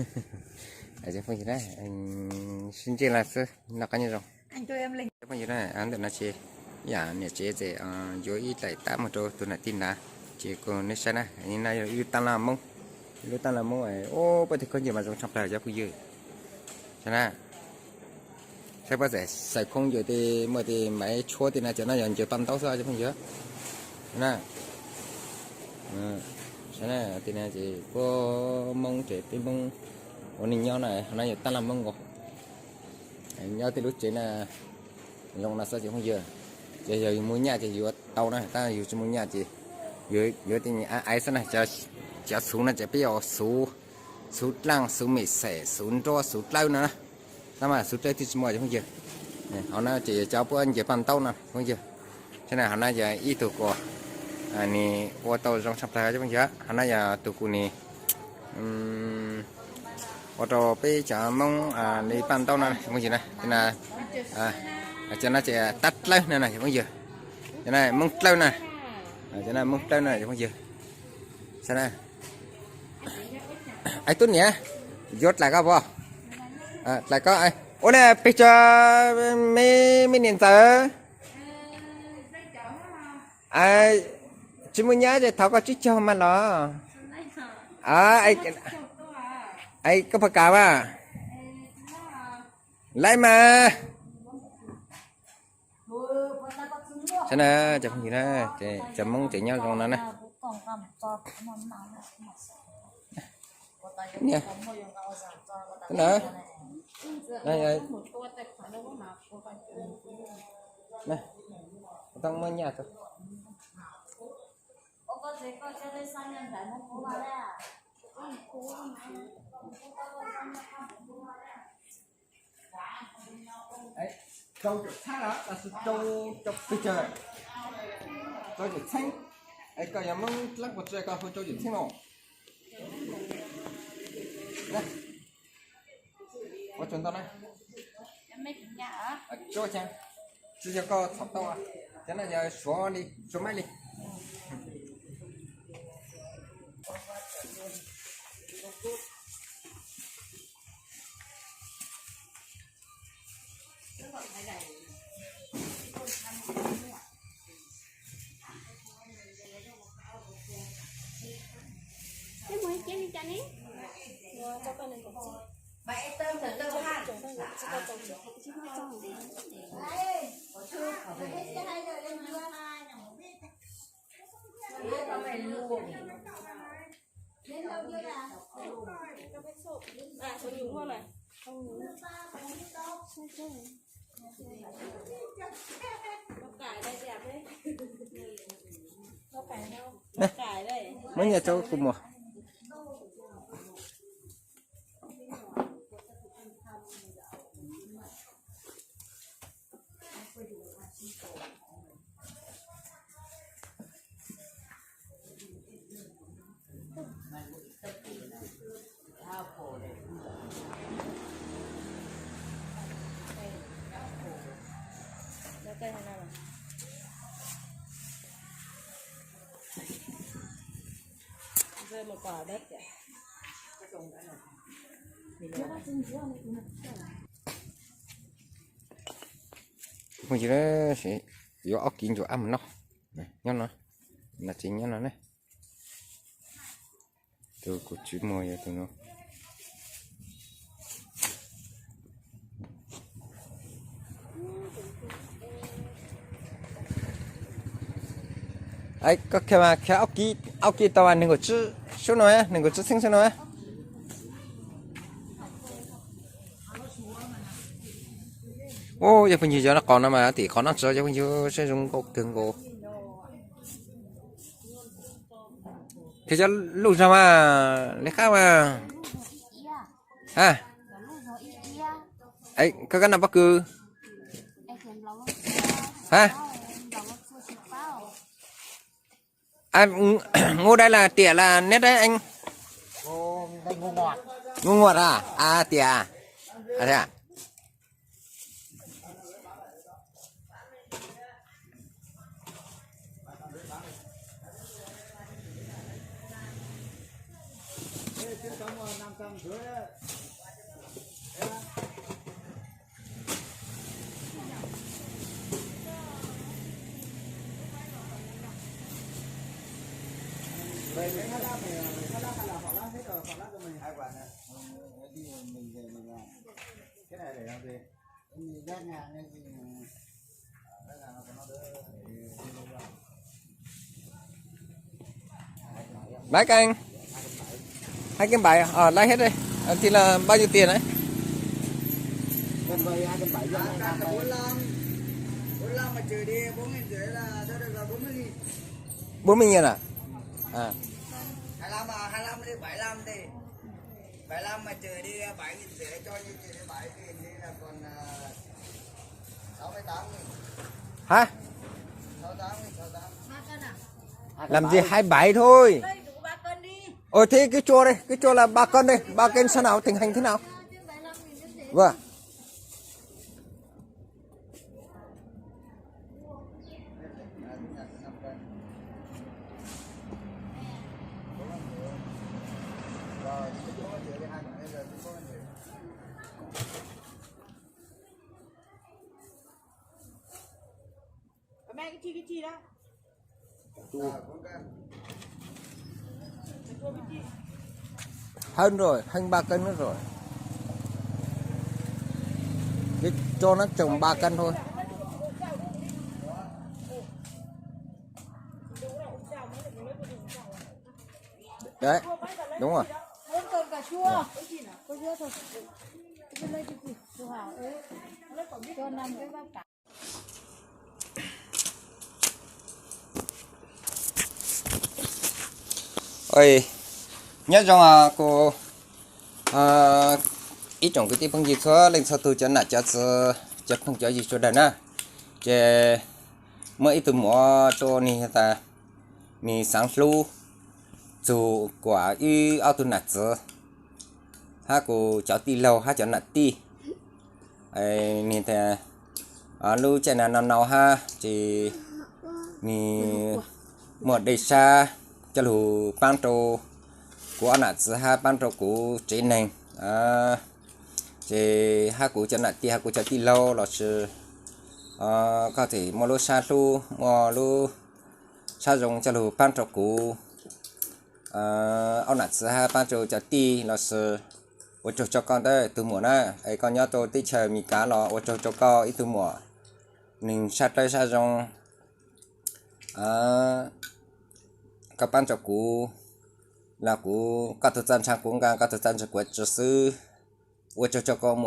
Cov phooj ywg na, sib ntsib lawm xwb, noj qab nyob zoo. Cov phooj ywg na, ntawm no ces yam niam tsev ces yuav ib daim tab mus rau tus nam tij na, ces kuv nej saib na, no yog ib lub tab laj Hmoob, ib lub tab laj Hmoob, ub, pab tig khaub ncaws mas zoo tshaj plaws cov phooj ywg. Saib na, saib pob txhais xaws khoob ncaws tej muaj tej maiv tshuab tej na, cov no yog ncaws paj ntaub xwb cov phooj ywg na. Saib na, tej no ces puab Hmoob ces peb Hmoob ua neej nyob na, qhov no yog tab laj Hmoob nkaus. Nyob tej lub tsev na, zoo no xwb cov phooj ywg. Ces yog yus muaj nyaj ces yus ua tau na, tab yus tsis muaj nyaj ces yuav tej aiv xwb na. Cov xuv no ces peb yuav xuv, xuv dlaaj, xuv mem xem, xuv nruab, xuv dlawb no na. Tab mas xuv dlawb twb tsis muaj cov phooj ywg. Hauv no ces yog cov puab ncaws paj ntaub no phooj ywg. Saib na, hauv no yog ib tug kuv ua tau zoo tshaj plaws cov phooj ywg. Hauv no yog tus kuv nim ua rau peb cov Hmoob li paj ntaub no phooj ywg na. Cov no ces tab dlawb no na cov phooj ywg. Cov no Hmoob dlawb na, cov no Hmoob dlawb no cov phooj ywg. Saib na, ai tub niam, yuav dlais koj pov, dlais koj, ua li pes tsawg me niam ntxawm? Tsis muaj nyab ces thov koj tsib caug mas los. Koj puas kam mas? Laib mas. Saib na, cov phooj ywg na, cov Hmoob ces nyob zoo no na. Tau muaj nyaj. Rau caum txheeb los rau pes tsawg? Rau caum txheeb. Es koj yog Hmoob dlaab puas tsi koj hu rau caum txheeb no? Ua tsaug ntau na. Tsis yog koj txhom tau, cov no yog Suav li, Suav mab li. Muab nyiaj rau kuv mus. Tus phooj ywg, yuav ob kiv ncuav ab mus noj. Nyob no, no tsev nyob no ne. Tus kuv tsis muag yog tus no. Koj kha mas kha ob kiv tau mas nees nkaum tsib sub no, nees nkaum tsib txheeb sub no. Ub, yog phooj ywg, yog qos no mas tim qhov no tso cov phooj ywg, saib zoo nkauj kawg nkaus. Khaws cov luj zog mas li qab mas. Ha, koj kab noj pob kws. Ha, ngu dai las tiam las neb dai eev. Ngu nguas a, a tiam. Lái kênh. Hai cái bảy, ờ, lái hết đi. Ờ, thì là bao nhiêu tiền đấy? Bốn mươi nghìn à? À. Hả? Làm gì hai bảy thôi? Ôi thế cứ cho đây, cứ cho là ba cân đi, ba cân xem nào, tình hình thế nào. Vâng. Hơn rồi, hơn ba cân nữa rồi. Cái cho nó chừng ba cân thôi. Đấy, đúng rồi. Bốn cân cà chua. Có dứa thôi. Tôi lấy cho chị. Tôi hảo. Cho năm cái bắp cải. Ôi, nyob zoo kuv ib tsoom kwv tij phooj ywg txhua leej txhua tus cov nam cov txwv, cov phooj cov ywg sawv daws na. Ces muaj ib tug muam rau nws tas nws xaav hlub txug kuv wb ob tug nam txwv hab kuv cov tij laug hab cov nam tij. Nws tas lub caij no no no hab ces nws muaj dej sab coj lug paab rau kuv ob nam txwv hab paab rau kuv tsev neeg, ces hab kuv cov nam tij hab kuv cov tij laug los sis koj tseem muaj lub sab hlub muaj lub sab zoo coj lug paab rau kuv ob nam txwv hab paab rau cov tij los sis ua tsaug rau koj ntawm tug muam na. Es koj nyob rau teb chaws Amelikas los ua tsaug rau koj ib tug muam, neeg sab dlawb sab zoo. Koj paab rau kuv los kuv, koj tug txaj ntsha kuv nqaa, koj tug txaj ntsha kuv tsi xwb. Ua tsaug rau koj muam.